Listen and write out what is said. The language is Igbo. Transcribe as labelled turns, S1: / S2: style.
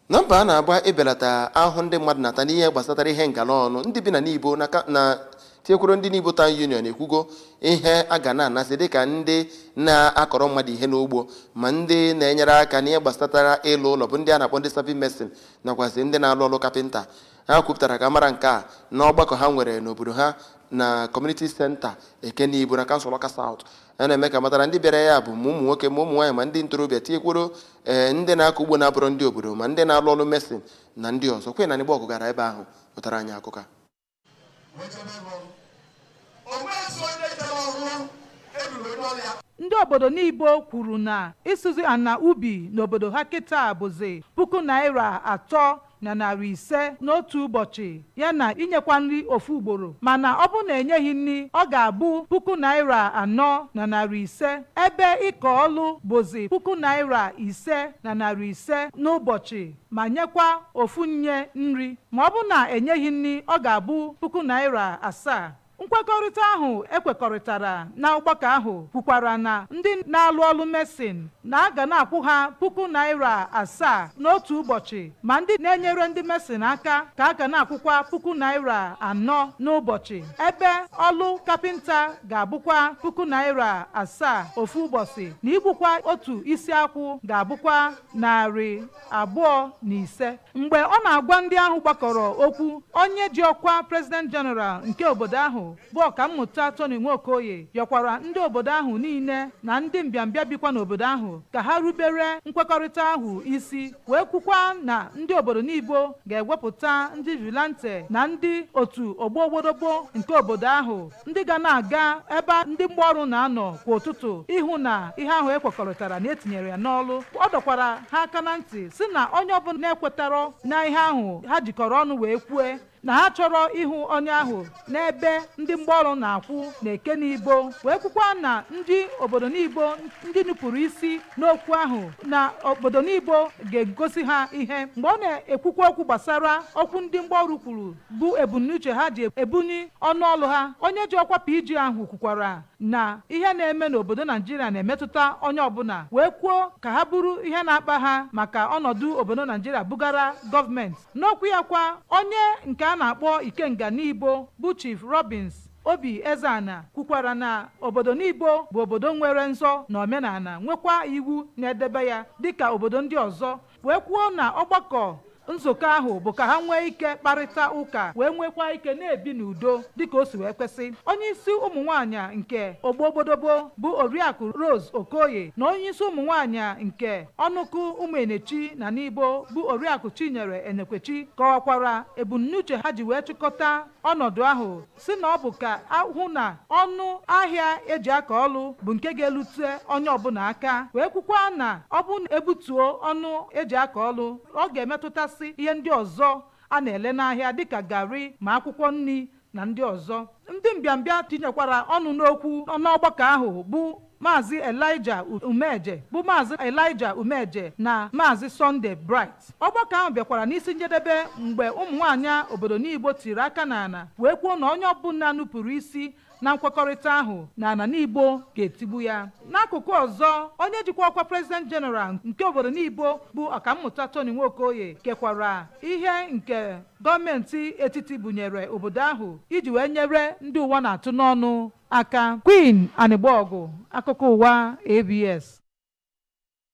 S1: Na mbọ a na-agba ịbelata ahụhụ ndị mmadụ na-ata n'ihe gbasatara ihe ngala ọnụ, ndị bi na Nibo na tinyekwuru ndị Nibo Town Union ekwugo ihe a ga na-anasị dịka ndị na-akọrọ mmadụ ihe n'ugbo, ma ndị na-enyere aka n'ihe gbasatara ịlụ ụlọ, bụ ndị a na-akpọ ndị survey mason, nakwazi ndị na-alụ ọlụ kapịnta. Ha kwupụtara ka a mara nke a n'ọgbakọ ha nwere n'obodo ha na Community Center Eke Nibo na kansụl Ọka South. A na-eme ka matara ndị bịara ya bụ ma ụmụ nwoke, ma ụmụ nwaanyị, ma ndị ntorobịa, tinyekwuru ee ndị na-akọ ugbo na-abụrụ ndị obodo, ma ndị na-alụ ọlụ mason na ndị ọzọ. Kwe na Anịgbọgụ gara ebe ahụ wetara anyị akụkọ a.
S2: Ndị obodo Nibo kwuru na ịsụzi ana ubi n'obodo ha kịta bụzi ₦3,500 n'otu ụbọchị, ya na inyekwa nri ofu ugboro. Mana ọ bụ na enyeghị nri, ọ ga-abụ ₦4,500, ebe ịkọ ọlụ bụzi ₦5,500 n'ụbọchị, ma nyekwa ofu nye nri. Ma ọ bụ na enyeghị nri, ọ ga-abụ ₦7,000. Nkwekọrịta ahụ ekwekọrịtara na ọgbakọ ahụ kwukwara na ndị na-alụ ọlụ mason na a ga na-akwụ ha ₦7,000 n'otu ụbọchị, ma ndị na-enyere ndị mason aka ka a ga na-akwụkwa ₦4,000 n'ụbọchị, ebe ọlụ kapịnta ga-abụkwa ₦7,000 ofu ụbọchị, na igbukwa otu isi akwụ ga-abụkwa 205. Mgbe ọ na-agwa ndị ahụ gbakọrọ okwu, onye ji ọkwa President General nke obodo ahụ, bụ Ọkammụta Tony Nwokoye, yọkwara ndị obodo ahụ niile na ndị mbịambịa bikwa n'obodo ahụ ka ha rubere nkwekọrịta ahụ isi, wee kwukwa na ndị obodo Nibo ga-ewepụta ndị vigilante na ndị otu ogbo nke obodo ahụ, ndị ga na-aga ebe ndị mgbaọrụ na-anọ kwa ụtụtụ ịhụ na ihe ahụ ekwekọrịtara na etinyere ya n'ọlụ. Ọ dọkwara ha aka na ntị si na onye ọbụla na-ekwetarọ na ihe ahụ ha jikọrọ ọnụ wee kwue, na ha chọrọ ịhụ onye ahụ n'ebe ndị mgbaọrụ na-akwụ na Eke Nibo, wee kwukwa na ndị obodo Nibo ndị nupụrụ isi n'okwu ahụ, na obodo Nibo ga-egosi ha ihe. Mgbe ọ na-ekwukwa okwu gbasara okwu ndị mgbaọrụ kwuru bụ ebumnuche ha ji ebunyi ọnụọlụ ha, onye ji ọkwa PG ahụ kwukwara na ihe na-eme n'obodo Naijiria na-emetụta onye ọbụla, wee kwuo ka ha buru ihe na-akpa ha maka ọnọdụ obodo Naijiria bugara gọọmenti. N'okwu ya kwa, onye nke a na-akpọ Ikenga Nibo, bụ Chief Robins Obi Ezeana, kwukwara na obodo Nibo bụ obodo nwere nsọ na omenala, nwekwa iwu na-edebe ya dịka obodo ndị ọzọ, wee kwuo na ọgbakọ nzukọ ahụ bụ ka ha nwee ike kparịta ụka wee nwekwa ike na-ebi n'udo dịka o si wee kwesị. Onye isi ụmụ nwaanyị nke Ogbogbodogbo, bụ Oriakụ Rose Okoye, na onye isi ụmụ nwaanyị nke Ọnụkụ Ụmụenechi na Nibo, bụ Oriakụ Chinyere Enekwechi, kọwakwara ebumnuche ha ji wee chịkọta ọnọdụ ahụ, si na ọ bụ ka ahụ na ọnụ ahịa eji akọ ọlụ bụ nke ga-elute onye ọbụla aka, wee kwukwa na ọ bụ na ebutuo ọnụ eji akọ ọlụ, ọ ga-emetụtasị ihe ndị ọzọ a na-ele n'ahịa dịka garị, ma akwụkwọ nri na ndị ọzọ. Ndị mbịambịa tinyekwara ọnụ n'okwu n'ọgbakọ ahụ bụ Maazị Elijah Umeje na Maazị Sunday Bright. Ọgbakọ ahụ bịakwara n'isi njedebe mgbe ụmụ nwaanyị obodo Nibo tiri aka n'ala wee kwuo na onye ọbụla nupụrụ isi na nkwekọrịta ahụ, na ala Nibo ga-etigbu ya. N'akụkụ ọzọ, onye jikwa ọkwa President General nke obodo Nibo, bụ Ọkammụta Tony Nwokoye, kekwara ihe nke gọọmenti etiti bunyere obodo ahụ iji wee nyere ndị ụwa na-atụ n'ọnụ aka. Queen Anịgbọgụ, akụkọ ụwa ABS.